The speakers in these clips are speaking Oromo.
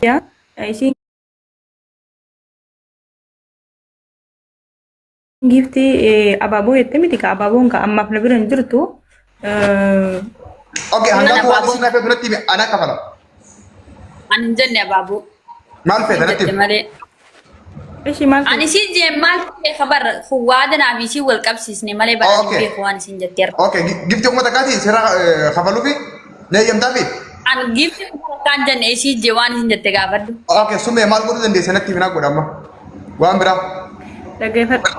Isiin giiftii abaaboo jettee miti ka abaaboon ka ammaaf na bira hin jirtu. Okay, Nan hangaatu waan abaaboo isin hafe duratti himi ana kafala. Ani hin jenne abaaboo. Maal feeta natti Jette himi. malee. Ishii maal Ani feete? siin jee maal beeka barra waada naaf isii wal qabsiisne malee bara hin Okay. beeku waan isin jette irra. Okay, gifti kuma takkaati sirra kafaluufi na eeyyamtaafi? Ani giifti kuma takkaan jenne isii jee waan isin jette gaafadhu. Okay, sumee maal godhuu dandeessa natti himi naa godha amma. Waan biraa. Dhaggeeffadhu.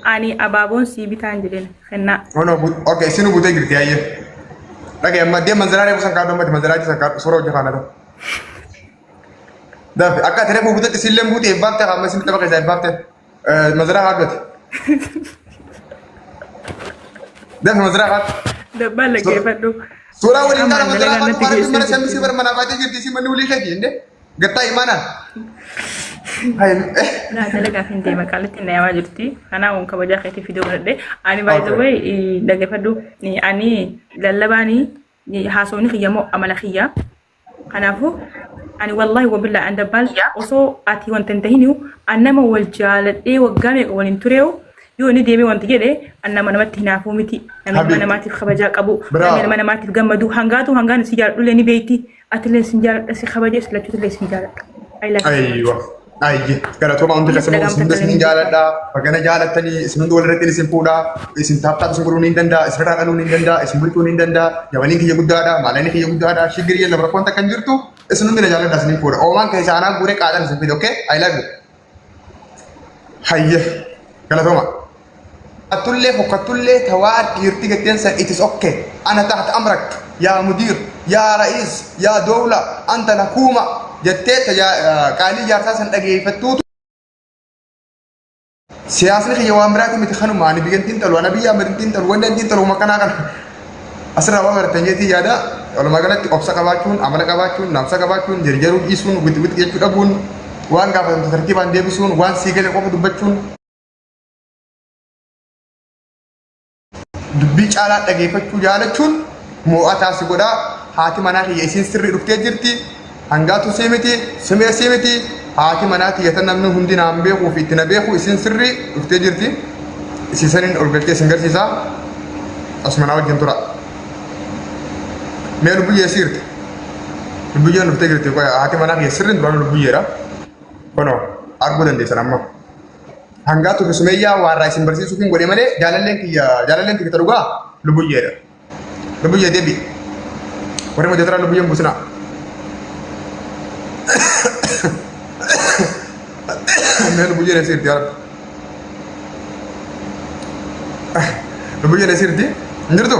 Ani abaaboon sii bitaan jedheen kennaa. Oh no, okay, isinuu butee jirti ayyee. Dhagaye amma deem manzaraa reefu san kaadhu ammati manzaraa san kaadhu suuraa hojii kaanata. Dafi akka ati reefu butetti isillee buute eebbaafte amma isin tapha keessaa eebbaafte manzaraa kaadhu ati. Dafi manzaraa kaadhu. Dabbaan dhaggeeffadhu. Suuraa waliin Amma kaana manzaraa dalagaa kaadhu natti maaliif mana geessee shammisii jirti. bara manaa baatee jirti isin manni walii keeti jennee gattaa imaanaan. Naa dalagaaf hin deema qaalitti na yamaa jirti. Kanaaf kabajaa keetii fiduu godhadhe. Ani by the way dhaggeeffadhu. Ani lallabaanii haasofni kiyya moo amala kiyya. Kanaafuu ani wallahi wabillaa an dabbaal osoo ati wanta hin tahiniyu an nama wal jaaladhee waggaa meeqa waliin tureeyu yoo inni deemee wanti jedhe an nama namatti hinaafuu miti. Nama nama Habibi. namaatiif kabajaa qabu. Nama Bravo. nama namaatiif gammadu. Hangaatu hangaan si jaaladhullee ni beekti. Atillee sin jaaladha si kabaje si lachuutillee sin jaaladha. I love you so much. Aywa. Ayye. Galatooma hundi Natti keessanuu dhaga'amta isin hunda akka isin hin jaaladha. Bagana jaalattanii isin hundi walirratti isin fuudha. Isin taaptaap isin godhuu ni danda'a. Isin irraa dhaluu ni danda'a. Isin bulchuu ni danda'a. Jabaliin kiyya guddaadha. Maalanii kiyya guddaadha. Shiggiri yella rakkoon takka hin jirtu. Isin hundi na jaaladha isin fuudha. Oomaan keessa anaa guuree qaadhaan isin fide. Okay? I love you. Hayye. Galatooma. Attullee fokkatullee tawaa dhiirti gatteen san it is okay. Ana tahta amrak yaa mudiir yaa ra'iis yaa dowla anta lakuuma jettee qaalii jaarsaa san dhageeffattuutu. Siyaasni kiyya waan biraati miti kanuma ani biyyan xiinxalu ana biyya amma xiinxalu wanta xiinxalu makanaa kana asirraa waan baratan jeetii yaada. Walumaa galatti obsa qabaachuun, amala qabaachuun, naamusa qabaachuun, jarjaruu dhiisuun, wixi wixi jechuu dhabuun, waan gaafatamtu tartiibaan deebisuun, waan sii gale qofa dubbachuun, dubbii caalaa dhageeffachuu jaalachuun moo'ataa si godhaa. Haati manaa kiyya isiin sirrii dhuftee jirti. Hangaatu sii miti, simee sii miti. Haati manaa tiyya tan namni hundi naan beekuu fi itti na beeku isiin sirrii dhuftee jirti. Isii saniin ol galchee isin garsiisa. Asuma naa wajjin tura. Mee lubbuyyee siirti. Lubbuyyeen dhuftee jirti. Haati manaa kiyya sirriin duraan lubbuyyeedha. Kunoo arguu dandeessan amma. Hangaatu fi sumeeyyaa waarraa isin barsiisuuf hin godhe malee jaalalleen kiyya jaalalleen kiyya ta dhugaa lubuyyeedha. Lubuyyee deebi. Warri moderator lubuyyeen buusinaa. Mee lubuyyeen eessa jirti yaa Rabbi? Lubuyyeen eessa jirti? Hin jirtu?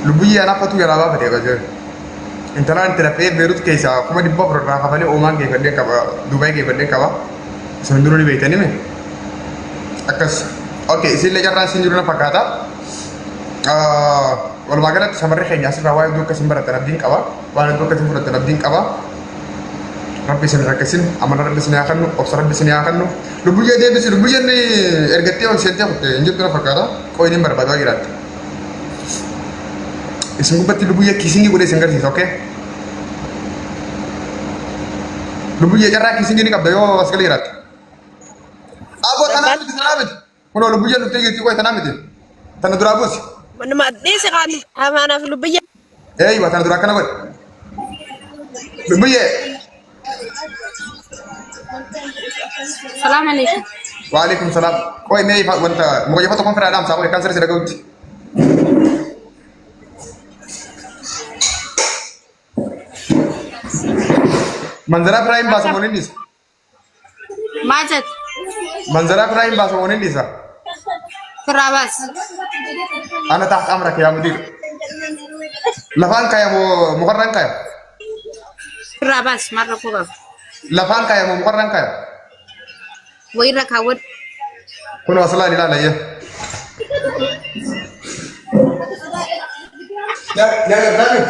Lubuyyee anaaf fatuu jalaa baafate qajeelu. Intalaan itti rafee Beerut keessaa 400,000 irraa kafalee Oomaan geeffadheen qaba, Dubaay geeffadheen qaba. Isin hundinuu ni beektanii mi? Akkas. Okay, isinillee carraan isin jiru na fakkaata. Walumaa galatti shamarri keenya asirraa waa hedduu akka isin barattan abdiin qaba. Waan hedduu akka isin fudhattan abdiin qaba. Rabbi isin rakkisin, amala rabbi isin haa kennu, obsa rabbi isin haa kennu. Lubbuyyee deebisi, lubbuyyeen ergattee ol seentee kutte hin jirtu na fakkaata. Qoyin hin barbaadu waa jiraatte. Isin gubbatti lubuyyee kiisingii godhee isin garsiisa, okay? Lubuyyee carraa kiisingii ni qabda yoo as gala jiraatte. Aboo tanaa miti tanaa miti. Kunoo lubuyyeen dhuftee jirti qoy tanaa miti. Tana duraa buusi. Nama dhiisi kaan amaanaaf lubbiyya. Eeywa tana duraa akkana godhi. Lubuyyee. Salaam alaikum. Waalaikum salaam. Qoy mee ifa wanta mukayyafaa tokkoon firaa dhaamsaa qoy kan sirrii si dhaga'utti. Manzaraa firaa hin baasa moo hin dhiisa? Maal jette? Manzaraa firaa hin baasa moo hin dhiisa? Firaa baas. Ana taht amraka yaa mudiir. Lafaan kaya moo mukarraan kaya? Firaa baas maal rakkoo qaba? Lafaan kaya moo mukarraan kaya? Wayirra kaawwadhu. Kunoo as ilaali ilaali ayyee. Yaa yaa gargaarri.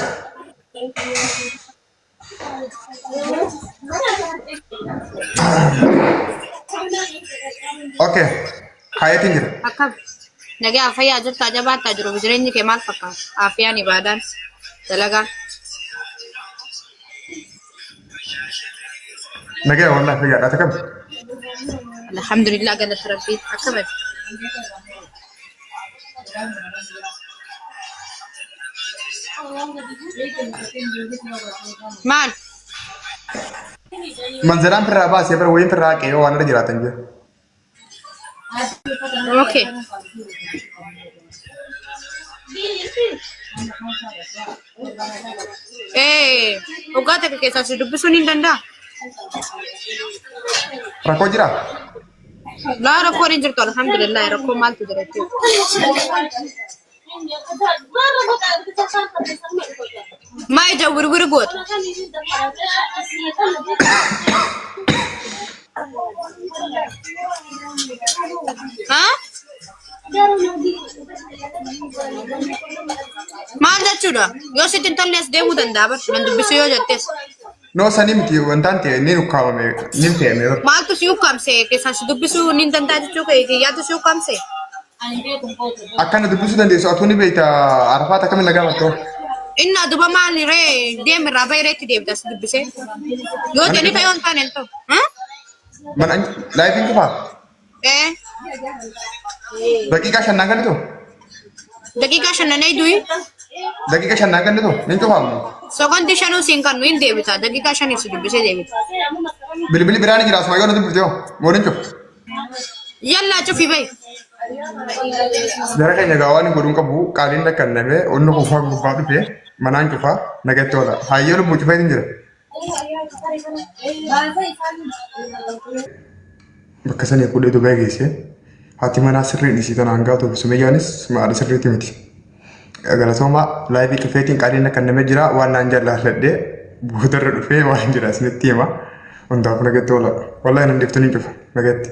Okay. Kaayetiin jira. Akkam. Nagaa fayyaa jirtaa jabaattaa jiruuf jireenyi kee maal fakkaata? Afiyaan ibaadaan dalagaan. Nagaya wallahi fayyaadha takam. Alhamdulillah galata rabbii. Akkam ati? Maal? Manzaraan firraa baasee bara wayiin firraa haqee waan irra jiraatan jira. Okay. Waggaa takka keessaa si dubbisuun hin danda'a. Rakkoo jiraa? Laa rakkoon hin jirtu alhamdulillah rakkoo maaltu jira jechuudha. Maa ija wirwiri goota? Haa? Maal jechuudha? Yoo sitti hin tolle as deemuu danda'a bar nan dubbisuu yoo jettes. No sanii miti wantaan ta'e ni ukkaamame ni fe'ame. Maaltu si ukkaamse keessaan si dubbisuu ni danda'a jechuu keeti yaadu si ukkaamse? Akkana dubbisuu dandeessu atuu ni beekta Arafaat akkamiin na gaafattu? Inna duba maali ree deemirraa bahireetti deebita si dubbisee. Yoo jedhani ta'e yoo hin taane hin ta'u. Mana laayifiin cufaa? Ee Daqiiqaa shannaan kennitu? daqiiqaa shannanee du'i. Daqiiqa shannaan kennitu? Ni cufaamu. Sekoondii shanuu siin kannu hin deebita daqiiqaa shaniif si dubbisee deebita. Bilbilli biraa ni jira asuma yoo na dubbifte hoo? Moo ni cufu? Yallaa cufi bahi. Jara keenya egaa waan godhuun qabu qaaliin rakkanname onni kufaa gubbaa dhufe manaan cufaa nagatti oola. Hayyee lubbuu cufee hin jira. Bakka sanii fuudhee Dubaay geesse. Haati manaa sirrii dhisii tanaan gaatu Sumeyyaanis haadha sirriitti miti. Galatooma laayivii cufeetiin qaaliin rakkanname jira waan naan jaalladhee boodarra dhufee waan jira isinitti hima. Hundaafuu nagatti oola. Wallaahi nan deeftu ni cufa nagatti.